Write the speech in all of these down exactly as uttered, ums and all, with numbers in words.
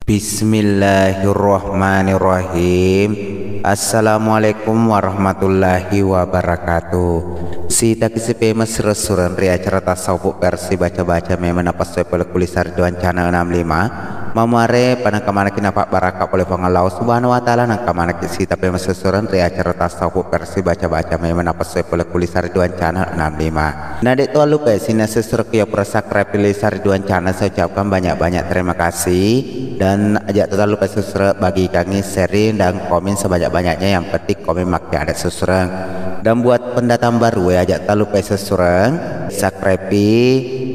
Bismillahirrahmanirrahim. Assalamualaikum warahmatullahi wabarakatuh. Sitaki sipema sireng-sureng ri acara tasawuf versi baca-baca memang napassuai pole ku lisa ri duang channel enam lima. Mamuare panengka manekki napabbarakka pole Puang Allah Subhanahu wa Ta'ala, nengka manekki sitapema sireng-sureng ri acara tasawuf versi baca-baca memang napassuai pole ku lisa ri duang channel enam lima. Na de' to lupa ya, sining sireng-surengku ya pura subscribe lisa ri duang channel, saya ucapkan banyak-banyak terima kasih. Dan aja' to lupa sireng-sureng bagikangi, sharing dan komen sebanyak-banyaknya, yang penting komen makkeda sireng-sureng. Dan buat pendatang baru ya, aja' to lupa sireng-sureng subscribe,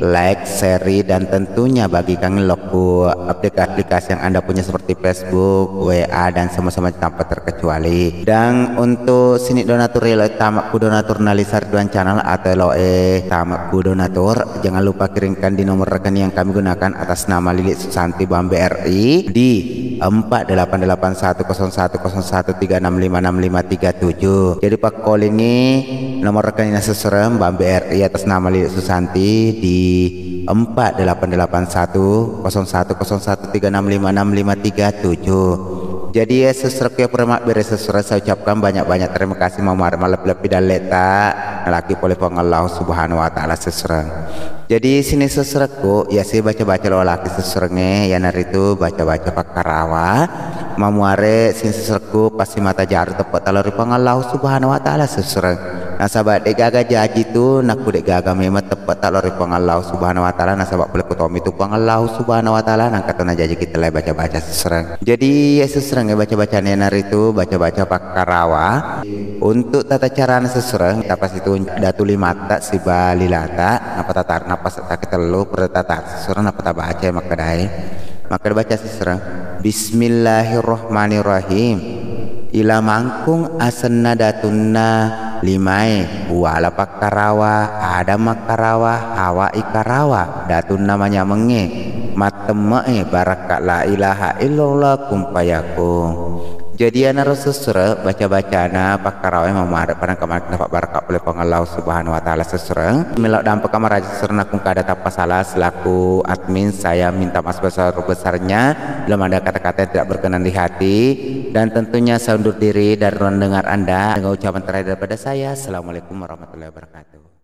like, share, dan tentunya bagikan lokku aplikasi-aplikasi yang Anda punya seperti Facebook, W A, dan semua-semua tanpa terkecuali. Dan untuk sining donatur elo tama ku donatur na lisa ri duang channel atau elo e tama ku donatur, jangan lupa kirimkan di nomor rekening yang kami gunakan atas nama Lilik Susanti Bambe R I di empat delapan delapan satu kosong satu kosong satu tiga enam lima enam lima tiga tujuh. Jadi pakkolingi nomor rekening sireng-sureng Bambe R I atas nama Lilik Susanti di empat delapan delapan satu kosong satu kosong satu tiga enam lima enam lima tiga tujuh. Jadi ya sireng-surengku ya pura mabbere sireng-sureng, saya ucapkan banyak-banyak terima kasih, mamuare malebbi-lebbi dalleta nalaki pole Puang Allah Subhanahu wa Ta'ala sireng-sureng. Jadi sining sireng-surengku ya si baca-baca lo laki sireng-sureng e, iyanaritu baca-baca pakkarawa. Mamuare sining sireng-surengku passimata jaru teppe' ta lao ri Puang Allah Subhanahu wa Ta'ala sireng-sureng. Nasaba' de' gaga jaji tu nakku de' gaga memang teppe' ta lao ri Puang Allah Subhanahu wa Ta'ala, nasaba' pole ku tommi tu Puang Allah Subhanahu wa Ta'ala, nengka to najajiki tellai baca-baca sireng-sureng. Jadi ya sireng-sureng e baca-bacana iyanaritu baca-baca pakkarawa. Untuk tata carana sireng-sureng, tapasitu datu limatta siba lilata, nappa tata-, nappa settaki tellu, pura tata sireng-sureng, nappa tabaca makkedae. Makkeda baca sireng-sureng, Bismillahirrahmanirrahim. Ila Mangkung asenna datunna limae, Uala Pakkarawa, Ada Makkarawa, Hawa Ikkarawa, datunna manyamengnge, mattemme'e, barakka la ilaha illallah, kun fayakun. Jadi iyanaro sireng-sureng baca-bacana pakkarawae mamuare panengka manekki napabbarakka pole Puang Allah Subhanahu wa Ta'ala sireng-sureng. Melo dampengka maraja sireng-sureng, nakkungka ada tappa sala, selaku admin saya minta maaf sebesar-besarnya, belum ada kata-kata yang tidak berkenan di hati, dan tentunya saya undur diri dari ruang dengar Anda dengan ucapan terakhir daripada saya, Assalamualaikum warahmatullahi wabarakatuh.